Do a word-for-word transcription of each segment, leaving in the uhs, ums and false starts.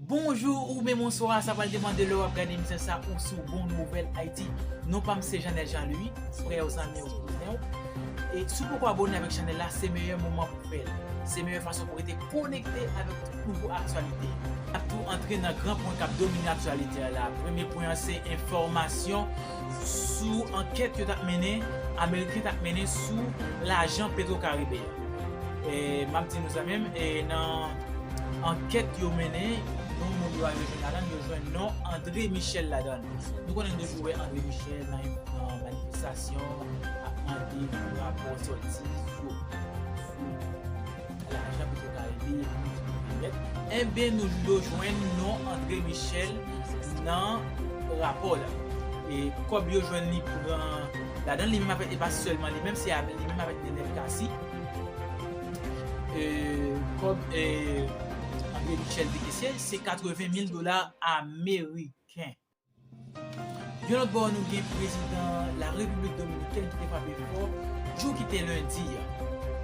Bonjou oubyen bonswa, sa pral depann de lè w ap gade emisyon sa ou sou Bon Nouvèl Ayiti. Non pa m se Janèl Jean Louis, frè w, zanmi w, kouzen w. E si w poko abòne avèk chanèl la, se meyè moman pou w fè l. Se meyè fason pou w rete konekte avèk tout nouvo aktyalite. N ap tou antre nan gran pwen k ap domine aktyalite a la. Premye pwen an se enfòmasyon sou ankèt yo t ap mennen, Ameriken t ap mennen sou lajan Petro Caribe a. E, m ap di nou sa menm, e, nan ankèt yo mennen, yon moun yo al jwenn ladan l, yo jwenn non André Michel ladan l. Nou konnen nou toujou wè André Michel nan, nan manifestasyon, ap mande pou rapò sòti sou, sou lajan Petro Caribe, epi nou te mèt. Enben, nou, yo jwenn non André Michel nan rapò la. E kòb yo jwenn li pran ladan li menm avèk, e pa sèlman li menm, se avè-, li menm avèk Nenel Cassy. E, kòb, e, André Michel dekesye, se katreven mil dola ameriken. Yon lòt bò, nou gen prezidan Larepiblik Dominikèn ki te frape fò jou ki te lendi a.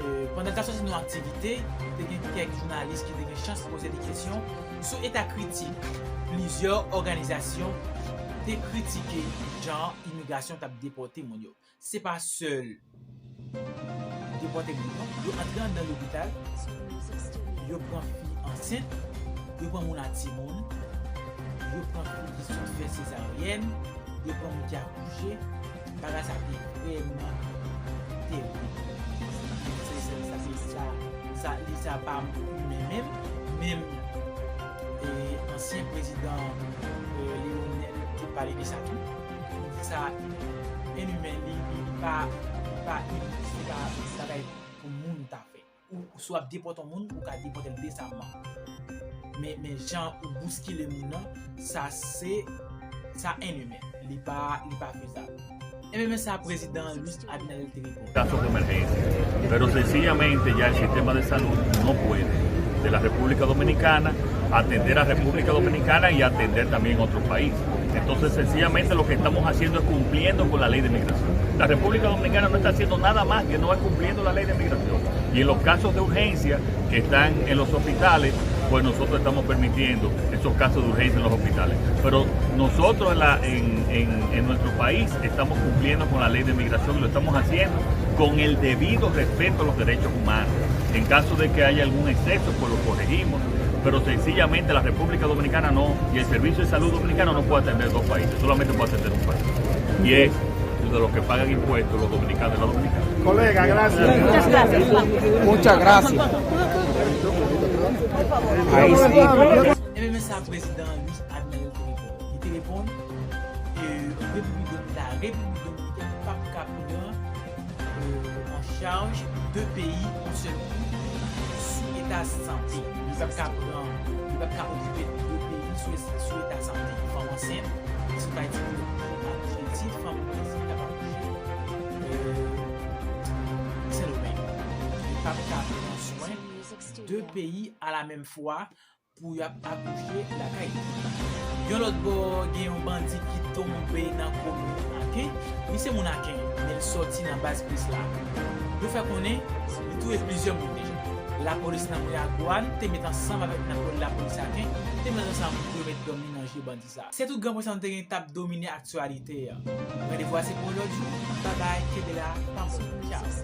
E, pandan l t ap sòti nan yon aktivite, te gen kèk jounalis ki te gen chans poze li kesyon sou eta kritik plizyè òganizasyon te kritike jan imigrasyon t ap depòte moun yo. Se pa sèl depòte moun non. Yo antre anndan lopital, yo pran fi ansent, yo pran moun ak timoun, yo pran fi ki sot fè sezaryèn, yo pran moun ki akouche. Bagay sa te vrèman terib. Se, se, sa, se, sa, sa, li sa pa imen menm, menm, e, ansyen prezidan, e, Leonel te pale de sa tou. Li di sa inimen, li, li, li pa, li pa imen, se pa bagay pou moun ta fè. Ou, ou si w ap depòte yon moun, ou ka depòte l desamman. Men, men jan ou bouskile moun nan, sa se, sa inimen. Li pa, li pa fezab. Enben, men sa prezidan Luis Abinader te reponn. Casos de emergencia. Pero sencillamente ya el sistema de salud no puede de la República Dominicana atender a República Dominicana y atender también otro país. Entonces, sencillamente lo que estamos haciendo es cumpliendo con la ley de migración. La República Dominicana no está haciendo nada más que no es cumpliendo la ley de migración. Y en los casos de urgencia que están en los hospitales, pues nosotros estamos permitiendo esos casos de urgencia en los hospitales. Pero nosotros en, la, en, en, en nuestro país estamos cumpliendo con la ley de migración y lo estamos haciendo con el debido respeto a los derechos humanos. En caso de que haya algún exceso, pues lo corregimos. Pero sencillamente la República Dominicana no, y el Servicio de Salud Dominicano no puede atender dos países, solamente puede atender un país. Y es de los que pagan impuestos los dominicanos y las dominicanas. Colega, gracias. Muchas gracias. Muchas gracias. Ahí sí. Enben, men sa prezidan Luis Abinader te reponn. Li te reponn, e, Repiblik Domi-, la Repiblik Dominikèn p ap ka pran, e, an chaj de peyi yon sèl kou sou eta sante. Li p ap ka pran, li p ap ka okipe de peyi sou, sou eta sante. Fanm ansent, si w pa di pou akouche isit, fanm ki p ap akouche, e, Sendomeng. Li p ap ka pran swen de peyi a la menm fwa pou y ap akouche lakay li. Yon lòt bò, gen yon bandi ki tonbe nan komin Aken. Li se moun Aken, men l sòti nan baz polis la. Yo fè konnen li touye plizyè moun deja. Lapolis nan Miragwàn te met ansanm avèk nan lapolis Aken, te met ansanm pou yo met dòmi nan je bandi sa. Se tout gran pwen sa nou te gen k t ap domine aktyalite a. Randevou a se pou yon lòt jou. Babay, kenbe la, pa mouri. Tchao.